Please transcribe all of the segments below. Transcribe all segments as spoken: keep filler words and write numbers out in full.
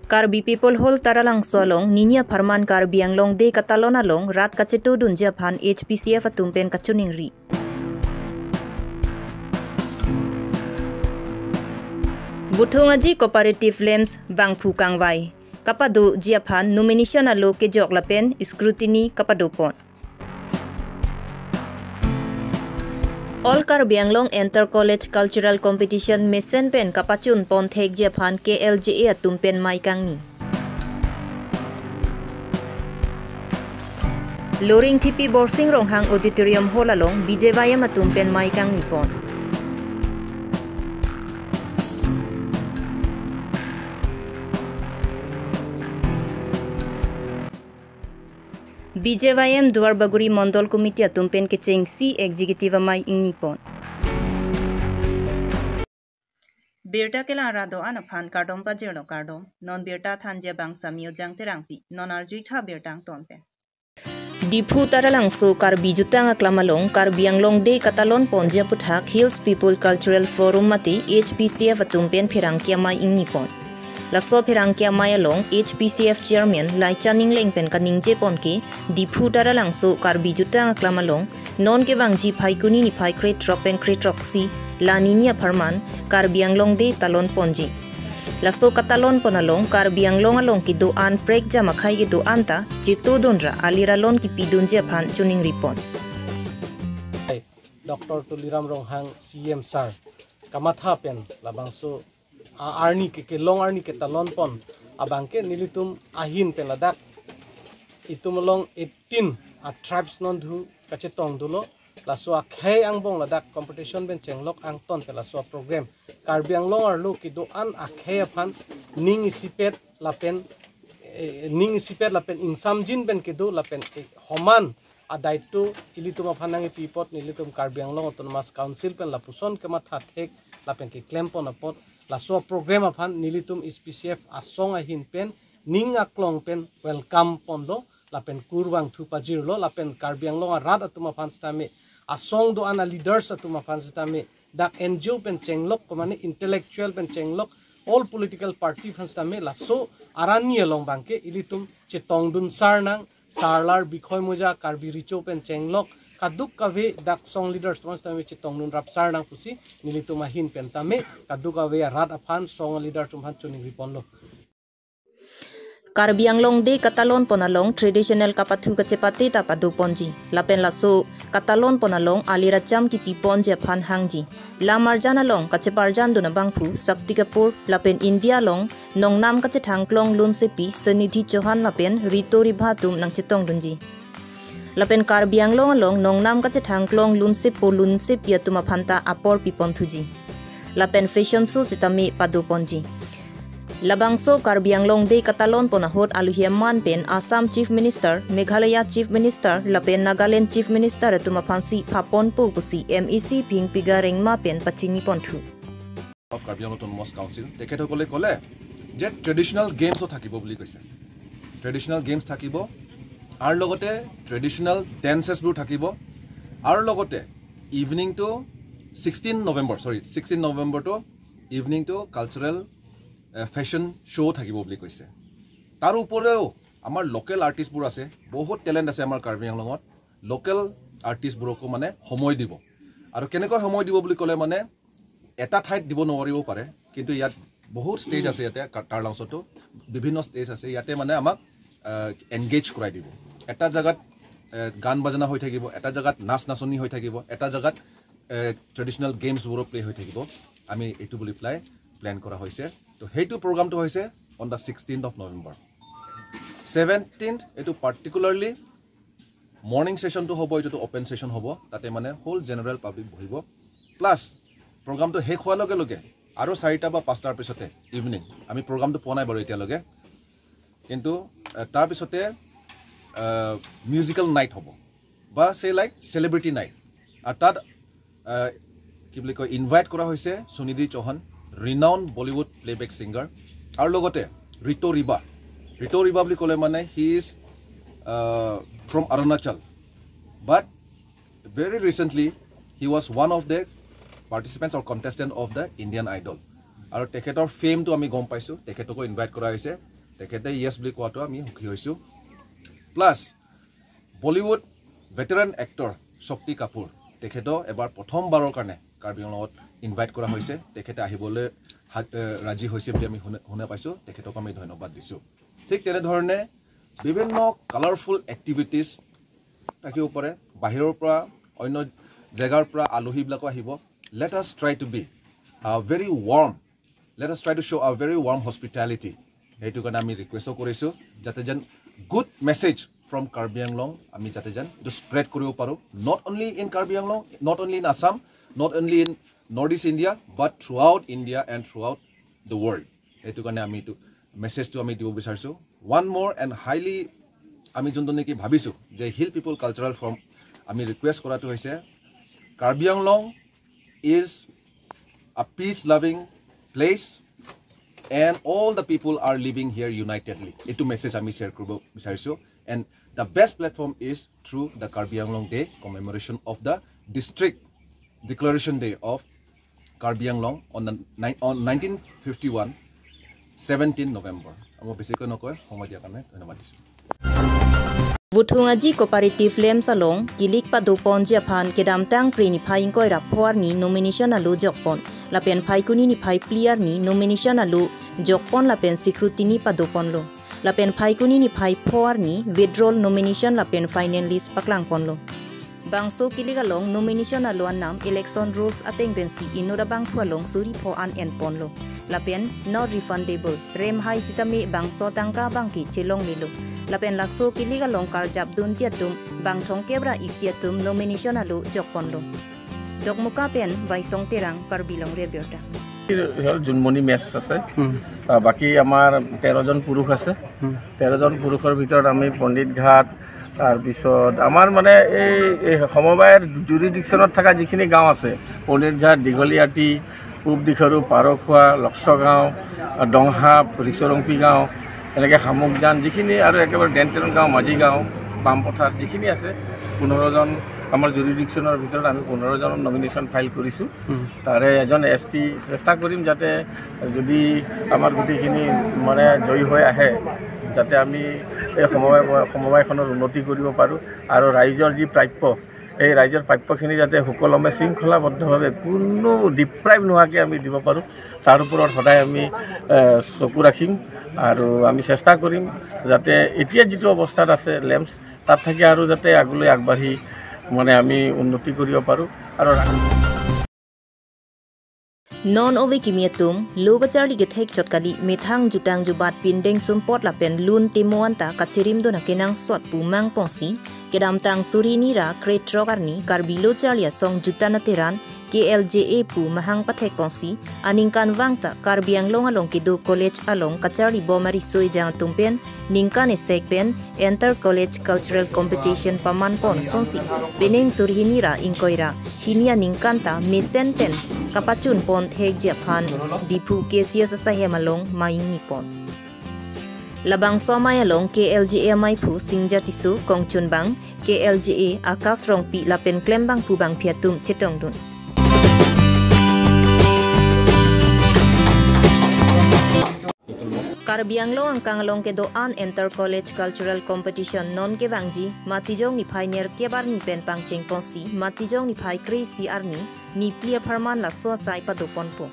Karbi People Hall Taralangso along nini apharman Karbi Anglong Day katalon along rat kachetongdunji aphan H P C F atum pen kachiningri. Vuthung Aji Cooperative Lamps bangphu kangvai kapadoji aphan nomination alo kejok lapen scrutiny kapadopon. All Karbi Anglong Inter College Cultural Competition mesen pen kapachunpon thekji aphan K L J A atum pen mei kangni. Loringthepi Borsing Ronghang Auditorium Hall along B J Y M atum pen mei kangnipon. B J Y M Duarbagori Mondol Committee atum pen kechengsi executive amei ingnipon. Birta kelang ra do-an aphan kardom pajirlo, kardom. Non birta thanji abang Sami Ojang Terangpi. Non arjutha birta angton pen. Diphu Taralangso Karbi Jutang Aklam along Karbi Anglong Day katalonponji aputhak Hills People Cultural Forum mate H P C F atum pen pherangke amei ingnipon. Laso pherangke amei along H P C F Chairman Laichan Engleng pen kaningjepon ke Diphu Taralangso Karbi Jutang Aklam along non kevangji Phaikuni niphai krethrok pen krethroksi la nini apharman Karbi Anglong Day talonponji. Laso katalonpon along Karbi Anglong along kedo-an prekjam akhei kedo-an ta chetongdunra aliralon kipidunji aphan chiningripon. Doctor Tuliram Ronghang C M sir kamatha pen labangso a-arni ke kelong arni ketalonpon abangke nelitum ahin pen ladak itum along eighteen a-tribes non dhu kachetongdunlo. Laso akhei angbong ladak competition pen chenglok angton pen laso program Karbi Anglong arlo kedo-an akhei aphan ning isipet lapen, eh, ning isipet lapen ingsamjin pen kedo lapen, eh, homan adaito ilitum aphan nangkipi apot nelitum Karbi Anglong Autonomous Council pen lapuson kematha thek lapen keklempon apot laso program aphan nelitum H P C F asong ahin pen ning aklong pen welcome ponlo lapen kurvangthu pajirlo lapen Karbi Anglong arat atum aphan sitame asong do-an a-leaders atum aphan sitame dak N G O pen chenglok komane intellectual pen chenglok all political party aphan sitame laso arni along abangke ilitum chetongdun sarnang, sarlar Bikhoi Moja Karbi Recho pen chenglok kadokave dak song leaders atum sitame chetongdun rap sarnang pusi nelitum ahin pen tame kadokave arat aphan song leaders atum aphan chiningriponlo. Karbi Anglong Day katalonpon along traditional kapathu kachepate ta padoponji. Lapen laso katalonpon along aliracham kipiponji aphan hangji. Lamarjan along kacheparjandun abangphu Shakti Kapoor lapen India along nongnam kachethangklong lunsepi Sunidhi Chauhan lapen Rito Riba atum nangchetongdunji. Lapen Karbi Anglong along nongnam kachethangklong lunsepo lunsepi atum aphan ta apor piponthuji. Lapen fashion show sitame padoponji. Labangso Karbi Anglong Day katalonpon ahut aluhi aman pen Assam Chief Minister, Meghalaya Chief Minister lapen Nagaland Chief Minister atum aphansi phaponpo pusi M A C Phingpiga Rengma pen pachiniponthu. Of Karbi Anglong Autonomous Council তেখেতসকলে ক'লে যে ট্ৰেডিশ্যনেল গেমছো থাকিব বুলি কৈছে। Traditional games থাকিব আৰু লগতে ট্ৰেডিশ্যনেল ডেন্সেছবোৰ থাকিব আৰু লগতে ইভিনিংটো ছিক্সটিন নৱেম্বৰ, চৰি, ছিক্সটিন নৱেম্বৰটো ইভিনিংটো কালচাৰেল, এ, ফেশ্বন শ্ব' থাকিব বুলি কৈছে। তাৰ উপৰিও আমাৰ লোকেল আৰ্টিষ্টবোৰ আছে, বহুত টেলেণ্ট আছে আমাৰ কাৰ্বি আংলঙত। লোকেল আৰ্টিষ্টবোৰকো মানে সময় দিব। আৰু কেনেকৈ সময় দিব বুলি ক'লে মানে এটা ঠাইত দিব নোৱাৰিব পাৰে, কিন্তু ইয়াত বহুত ষ্টেজ আছে, ইয়াতে কা-, টাৰলাংচতো বিভিন্ন ষ্টেজ আছে, ইয়াতে মানে আমাক, আহ, এনগেজ কৰাই দিব। এটা জেগাত, এ, গান বাজনা হৈ থাকিব, এটা জেগাত নাচ নাচনি হৈ থাকিব, এটা জেগাত, এ, ট্ৰেডিশ্যনেল গেমছবোৰো প্লে হৈ থাকিব। আমি এইটো বুলি পেলাই প্লেন কৰা হৈছে। তো সেইটো প্ৰগ্ৰামটো হৈছে on the sixteenth of November. ছেভেনটিন্থ এইটো পাৰ্টিকুলাৰলি মৰ্ণিং ছেশ্যনটো হ'ব, এইটোতো অপেন ছেশ্যন হ'ব, তাতে মানে হোল জেনেৰেল পাব্লিক বহিব। প্লাছ প্ৰগ্ৰামটো শেষ হোৱাৰ লগে লগে আৰু চাৰিটা বা পাঁচটাৰ পিছতে ইভিনিং, আমি প্ৰগ্ৰামটো পোৱা নাই বাৰু এতিয়ালৈকে, কিন্তু, আহ, তাৰ পিছতে, আহ, মিউজিকেল নাইট হ'ব বা চে লাইক চেলিব্ৰিটি নাইট। আৰু তাত, আহ, কি বুলি কয়, ইনভাইট কৰা হৈছে সুনিধি চৌহান, ৰিনাউণ্ড বলিউড প্লেবেক ছিংগাৰ, আৰু লগতে ৰিতু ৰিবা। ৰিতু ৰিবা বুলি ক'লে মানে he is, ah, from Arunachal, but very recently he was one of the participants or contestant of the Indian Idol। আৰু তেখেতৰ ফেমটো আমি গম পাইছোঁ, তেখেতকো ইনভাইট কৰা হৈছে। তেখেতে য়েছ বুলি কোৱাটো আমি সুখী হৈছোঁ। প্লাছ বলিউড ভেটেৰান এক্টৰ শক্তি কাপুৰ, তেখেতো এবাৰ প্ৰথমবাৰৰ কাৰণে কাৰ্বি আংলঙত ইনভাইট কৰা হৈছে। তেখেতে আহিবলৈ হাত এ, ৰাজি হৈছে বুলি আমি শুনা শুনা পাইছোঁ। তেখেতক আমি ধন্যবাদ দিছোঁ। ঠিক তেনেধৰণে বিভিন্ন কালাৰফুল এক্টিভিটিছ থাকিব পাৰে। বাহিৰৰ পৰা, অন্য জেগাৰ পৰা আলহীবিলাকো আহিব। Let us try to be very warm, let us try to show a very warm hospitality। সেইটো কাৰণে আমি ৰিকুৱেষ্টো কৰিছোঁ যাতে যেন গুড মেছেজ ফ্ৰম কাৰ্বি আংলং আমি যাতে যেন এইটো স্প্ৰেড কৰিব পাৰোঁ, not only in Karbi Anglong, not only in Assam, not only in North East India, but throughout India and throughout the world। সেইটো কাৰণে আমি এইটো মেছেজটো আমি দিব বিচাৰিছোঁ। One more and highly আমি যোনটো নেকি ভাবিছোঁ যে হিল পিপল কালচাৰেল ফৰাম আমি ৰিকুৱেষ্ট কৰাটো হৈছে, Karbi Anglong is a peace loving place and all the people are living here unitedly। এইটো মেছেজ আমি শ্বেয়াৰ কৰিব বিচাৰিছোঁ। And the best platform is through the Karbi Anglong Day commemoration of the district declaration day of Karbi Anglong on the ni- on nineteen fifty-one, seventeenth November। মই বেছিকৈ নকৈ, সময় দিয়াৰ কাৰণে ধন্যবাদ দিছোঁ। Vuthung Aji Cooperative Lamps along kilik padoponji aphan kedamtang Phre niphai ingkoi ra pho arni nomination alo jokpon, lapen Phaikuni niphai phli arni nomination alo jokpon lapen scrutiny padoponlo, lapen Phaikuni niphai pho arni withdrawal nomination lapen final list paklangponlo. Bangso kilik along nomination alo anam election rules ateng pensi inut abangphu along suri pho an enponlo, lapen not refundable, rem hai sitame bangso tangka abangke chelonglelo, lapen laso kilik along karjapdunji atum bang thomkep ra isi atum nomination alo jokponlo. Dokmoka pen Vaisong Terang, Karbi Longri Abirta। হ'ল জোনমণি মেচ আছে। আহ, বাকী আমাৰ তেৰ জন পুৰুষ আছে। তেৰ জন পুৰুষৰ ভিতৰত আমি পণ্ডিত ঘাট, তাৰপিছত আমাৰ মানে এই এই সমবায়ৰ জুৰিডিকশ্যনত থকা যিখিনি গাঁও আছে, পণ্ডিত ঘাট, দীঘলীয়াটি, পূব দিখৰু, পাৰখোৱা, লক্সগাঁও, আহ, ডংহাপ, ৰিচৰংপি গাঁও, এনেকৈ শামুকজান, যিখিনি আৰু একেবাৰে ডেনটেন গাঁও, মাঝি গাঁও, বামপথাৰ যিখিনি আছে, পোন্ধৰ জন আমাৰ জুৰিডিকশ্যনৰ ভিতৰত আমি পোন্ধৰ জনৰ নমিনেশ্যন ফাইল কৰিছোঁ। তাৰে এজন এছ টি চেষ্টা কৰিম যাতে যদি আমাৰ গোটেইখিনি মানে জয়ী হৈ আহে, যাতে আমি এই সমবায় সমবায়খনৰ উন্নতি কৰিব পাৰোঁ আৰু ৰাইজৰ যি প্ৰাপ্য, এই ৰাইজৰ প্ৰাপ্যখিনি যাতে সুকলমে শৃংখলাবদ্ধভাৱে কোনো ডিপ্ৰাইভ নোহোৱাকৈ আমি দিব পাৰোঁ, তাৰ ওপৰত সদায় আমি এ, চকু ৰাখিম আৰু আমি চেষ্টা কৰিম যাতে এতিয়া যিটো অৱস্থাত আছে লেম্পছ, তাত থাকি আৰু যাতে আগলৈ আগবাঢ়ি মানে আমি উন্নতি কৰিব পাৰোঁ আৰু ৰা- Non ove kimi atum, lo kacharli kethek chot kali, methang jutang jubat pindeng sumpot lapen lun temo anta kachirimdun akenangsot pu mangpongsi, kedamtang suri hini ra krethrok arni Karbi Lo Charli Asong Jutang Ateran, K L J A pu mahang pathekpongsi, aningkanvang ta Karbi Anglong along kedo college along kacharlibom ariso ejang atum pen ningkan esek pen Inter College Cultural Competition pamanpon asonsi, penang suri hini ra ingkoi ra hini aningkan ta mesen pen kapachunpon thekji aphan Diphu K C S asahem along ma-ingnipon. Labangso amei along K L J A amaiphu Singja Tisso, kongchunbang K L J A Akash Rongpi lapen klembangphu bangphi atum chetongdun. Karbi Anglong angkang along kedo-an Inter College Cultural Competition non kevangji Matijong niphai nerkep arni pen pangchengponsi Matijong niphai kre-isi arni niphli apharman laso asai padoponpo.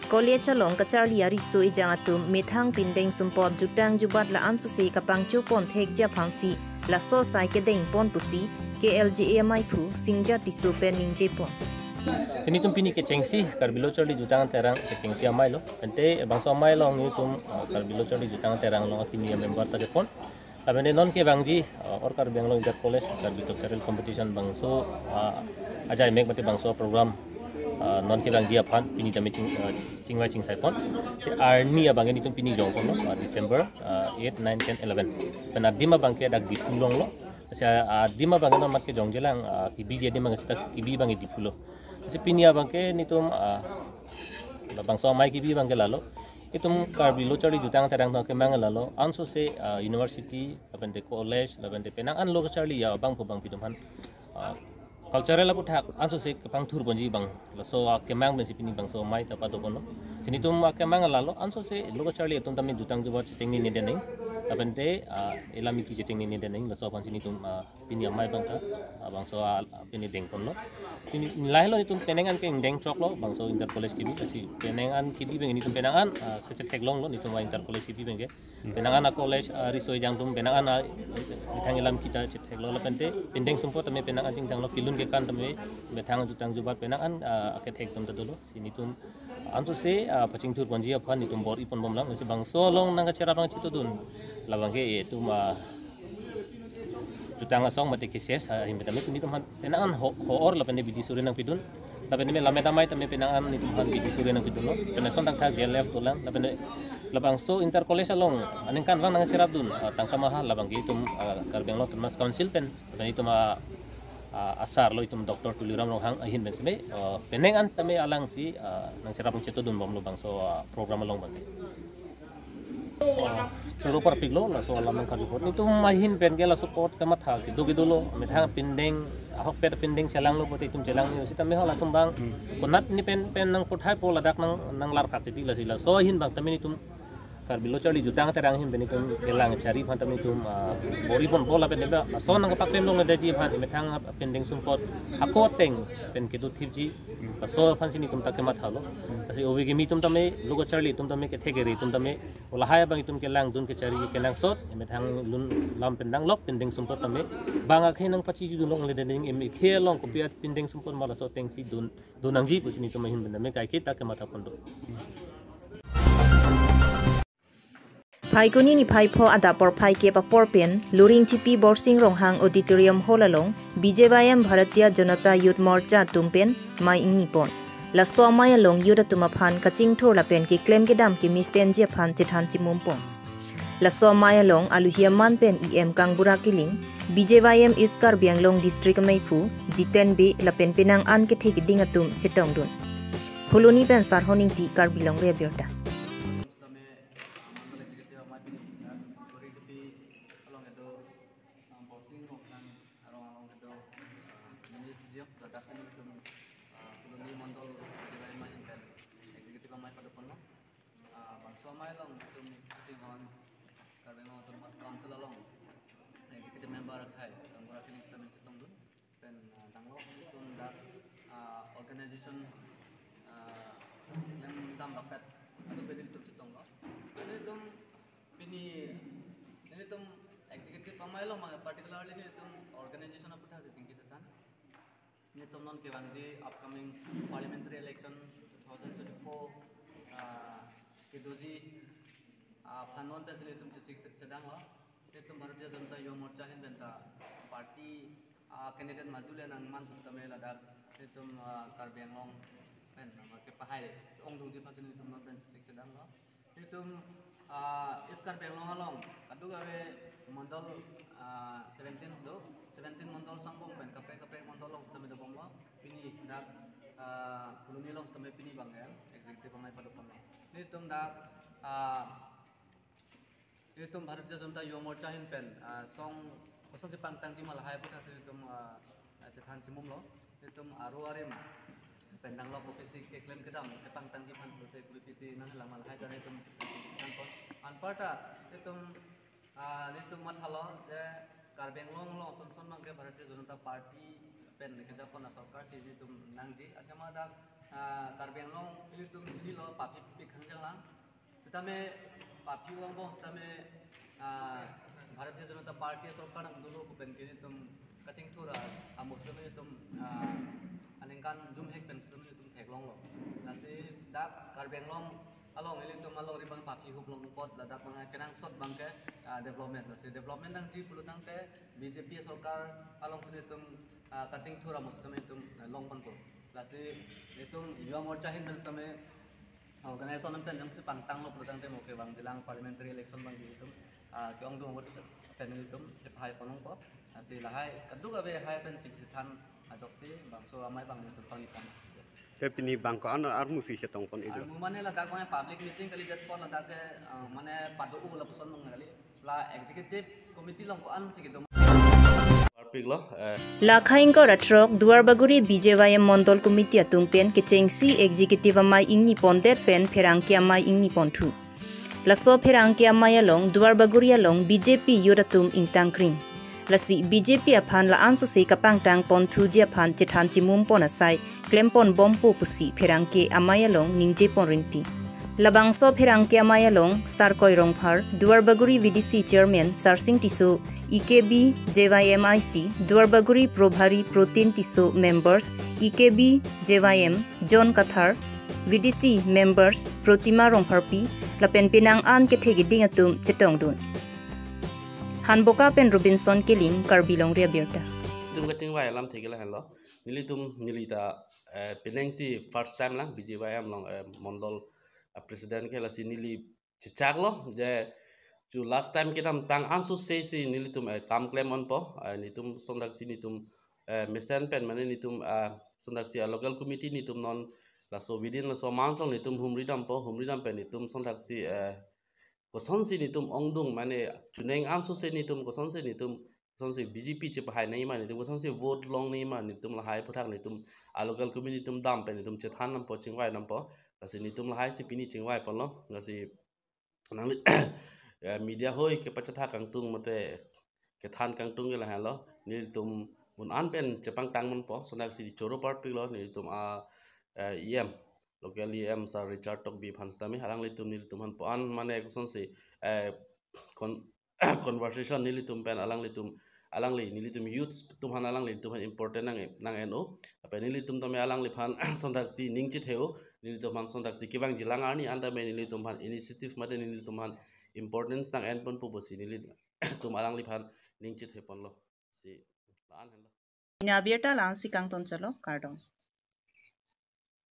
College along kacharli ariso ejang atum methang pindeng sumpot jutang jubat la-an suse kapangchopon thekji aphansi laso asai kedengpon pusi K L J A amaiphu Singja Tisso pen ningjepon. Si nelitum pini kechengsi Karbi Lo Charli Jutang Ateran kechengsi amei lo. Ante bangso amei along nelitum, uh, Karbi Lo Charli Jutang Ateran along akimi amember ta kepon. Lapen non kevangji, uh, All Karbi Anglong Inter College Karbi Cultural Competition bangso, uh, ajaimek mate bangso program, uh, non kevangji aphan pini ta meeting, uh, chingvai chingsaipon. Si arni abangke nelitum pini jongpon lo, uh, December, uh, eight, nine, ten, eleven. Pen adim abangke dak Diphu longlo. Si adim abangke non mat kejongjelang, ah, kebiji adim abangke sita kebi abangke Diphu lo. Si pini abangke nelitum, ah, labangso amei kebi abangke lalo. Itum Karbi Lo Charli Jutang Ateran atum kemang lalo. Ansose, ah, university, lapen te college, lapen te penang an lo kacharli ya abangphu bangphi atum aphan, ah, Cultural aputhak ansose kepangthur ponji abang, laso akemang pensi pini bangso amei ta padoponlo. Si nelitum akemang lalo, ansose lo kacharli atum tame jutang jubat chetengnedet nang, lapen te, ah, elam eki chetengnedet nang, laso aphansi nelitum, ah, pini amei abang ta, ah, bangso, ah, pini dengponlo. Pini lahelo nelitum penang an ke ingdeng choklo, bangso inter college kebi, lasi penang an kebi abang nelitum penang an, ah, kachetheklonglo nelitum inter college kebi abang ke. Penang an a college, ah, riso ejang atum penang an, ah, methang elam kita chetheklong lapen te pindeng sumpot tame penang an chingthanglo, kelun kekan tame methang jutang jubat penang an, ah, akethek atum ta dolo. Si nelitum ansose, ah, pachingthur ponji aphan nelitum bor-iponbomlang, si bangso along nangkacherap nangchetongdun. Labang ke itum, ah, jutang asong mate cases, ah, ahin tame nelitum aphan penang an ho, ho-or lapen te bidi suri nangpidun. Lapen te lammet amei tame penang an nelitum aphan bidi suri nangpidunlo. Pen lason tangka J L F dolang. Lapen te labangso inter college along aningkanvang nangcherapdun, ah, tangka maha labang ke itum, ah, Karbi Anglong Autonomous Council pen, lapen itum, ah, ah, asar lo itum Doctor Tuliram Ronghang ahin pen seme, ah, penang an tame alangsi, ah, nangcherap nangchetongdunbomlo bangso, ah, program along abang. Ah, choro parpiklo, laso alam nangkarjupon. Nelitum ahin pen ke laso apot kamatha kedo kedolo, methang pindeng, ahokpet pindeng chelanglo pote itum chelang ni, sitame halatum abang, konat ni pen pen nangputhaipo ladak nang, nanglarkak titi lasi laso ahin abang tame nelitum Karbi lo charli jutang terang ahin pen nelitum kelang chari aphan tame nelitum, ah, bor-iponpo lapen te laso nangkepaklemlongledetji aphan methang pindeng sumpot hako ateng pen kedo thipji, laso aphansi nelitum ta kemathalo. Lasi ove kimi atum tame, lo kacharli atum tame, kethek kere atum tame, o lahai abang itum kelangdun kechari kenangsot, methang lun lam pen danglok, pindeng sumpot tame bang akhei nangpachijudunlongledetji, em akhei along kopi apindeng sumpot ma laso atengsi dun, dun nangji pusi nelitum ahin pen tame kaiketa kemathaponlo. Phaikuni niphai pho adap porphai kep apor pen Luring T P Borsing Ronghang Auditorium Hall along B J Y M Bharatiya Janata Youth Morcha atum pen amei ingnipon. Laso amei along youth atum aphan kachingthur lapen keklem kedam kemesenji aphan chethan chimumpon. Laso amei along aluhi aman pen E M Kangbura Killing, B J Y M East Karbi Anglong District ameiphu Jiten Bey lapen penang an kethe keding atum chetongdun. Phuloni pen Sarhon Ingti, Karbi Longri Abirta. Sitame, ah, mandal executive amei pini, ah, Luring T P along kedo, ah, Borsing Ronghang arong along kedo, ah, mini stadium, ladak si nelitum, ah, Phuloni mandal executive amei ahin pen executive amei padoponlo. Ah, bangso amei along nelitum Singhon, Karbi Anglong Autonomous Council along executive member akhei Kangbura Killing sitame chetongdun. Pen, ah, danglok nelitum dak, ah, organization, ah, klem dam rapet, ado pen nelitum chetonglo. Ado nelitum pini, nelitum executive amei along ma particularly nelitum organization aputhak si chingki chethan. Nelitum non kevangji upcoming parliamentary election two thousand twenty-four, ah, kedoji, ah, aphan non pensi nelitum chesik chedanglo. Nelitum Bharatiya Janata Yuva Morcha ahin pen ta party, ah, candidate madu le nangman pusitame ladak nelitum, ah, Karbi Anglong pen nama kepahai ongdungji aphansi nelitum non pen chesik chedanglo. Nelitum, ah, East Karbi Anglong along kadokave mandal, ah, seventeen do, seventeen mandal sangbong pen kaprek kaprek mandal along sitame dobomlo. Pini dak, ah, Phuloni along sitame pini abang ya executive amei padoponlo. Nelitum dak, ah, nelitum Bharatiya Janata Yuva Morcha ahin pen, ah, song kosonsi pangtangji ma lahai aputhak si nelitum, ah, ah, chethan chimumlo. Nelitum aro arim pen danglok kopisi keklem kedam kepangtangji aphan pulote kopisi nanghelang ma lahai ta nelitum nangkon. Anparta nelitum, ah, nelitum mathalo je Karbi Anglong along son son abang ke Bharatiya Janata Party pen kejapon asorkar si nelitum nangji. Athema dak, ah, Karbi Anglong nelitum chinilo paphi pik hangjang lang. Sitame paphi angbong sitame, ah, Bharatiya Janata Party sorkar nangdolo pu pen ke nelitum kachingthur amo sitame nelitum, ah, aningkan jumhek pen sitame nelitum theklonglo. Lasi dak Karbi Anglong along nelitum alongri abang paphi huplong apot ladak abang kenangsot abang ke, ah, development. Lasi development nangji pulo tangte B J P sorkar alongsi nelitum, ah, kachingthur amo sitame nelitum, ah, longponpo. Lasi nelitum Yuva Morcha ahin pen sitame organization pen jongsi pangtanglo pulo tangte mo kevangjilang parliamentary election abang nelitum, ah, ke-ongdung pen nelitum chepahai ponlongpo. Lasi lahai kadokave hai pen chingki chethan ajoksi bangso amei abang nelitum pangni pon. Te pini abang ko-an armu si chetongpon iklo? Armu mane ladak mane public meeting kalidetpon ladak ke, ah, mane pado-o lapuson abang kali. La executive committee along ko-ansi kedo. Parpiklo, eh, Lakha ingkoi ra throk Duarbagori B J Y M Mondol Committee atum pen kechengsi Executive Amei ingni pondet pen pherangke amei ingni ponthu. Laso pherangke amei along Duarbagori along B J P youth atum ingtangkring. Lasi B J P aphan la-an sose kapangtang ponthuji aphan chethan chimum pon asai klem pon bompo pusi pherangke amei along ningje pon rinti. Labangso pherangke amei along Sarkoi Rongphar, Duarbagori V D C Chairman Sarsing Tisso, E K B J Y M I C, Duarbagori Probhari Protin Tisso members, E K B J Y M John Kathar, V D C members Protima Rongpharpi, lapen penang an kethe keding atum chetongdun. Hanboka pen Robinson Killing, Karbi Longri Abirta. Itum kachingvai alamthe ke lahenlo. Nelitum neli ta, eh, penang si first time lang B J Y M along, eh, Mondol, eh, President ke, lasi neli chechaklo je chu last time kedamtang an sose si nelitum, eh, kam klem ponpo, eh, netum sondaksi netum, eh, mesen pen mane netum, eh, sondaksi, eh, local committee netum non laso within laso mansong netum humri dampo, humri dam pen netum sondaksi, eh, kosonsi netum ongdung mane chuneng an sose netum kosonsi netum kosonsi B J P chepahai nangji ma netum kosonsi vote long nangji ma netum lahai aphuthak netum a local committee netum dam pen netum chethan dampo, chingvai dampo. Lasi netum lahai si pini chingvai ponlo. Lasi nangli, eh, media hoi kepachetha kangtung mate kethan kangtung ke lahenlo. Nelitum mun an pen chepangtang ponpo, sondaksi choro parpiklo nelitum a, eh, E M, local E M Sir Richard Tokbi aphan sitame, alanglitum nelitum aphan po an mane kosonsi, eh, kon- conversation nelitum pen alanglitum, alangli nelitum youths atum aphan alanglitum aphan important nang, nang-en-o. Lapen nelitum tame alangliphan sondaksi ning chethe-o, nelitum aphan sondaksi kevangji lang arni an tame nelitum aphan initiative mate nelitum aphan importance nang-en ponpo pusi nelitum alangliphan ning chethe ponlo. Si la-an henlo. Pini abirta la-an si kangton chotlo, kardom.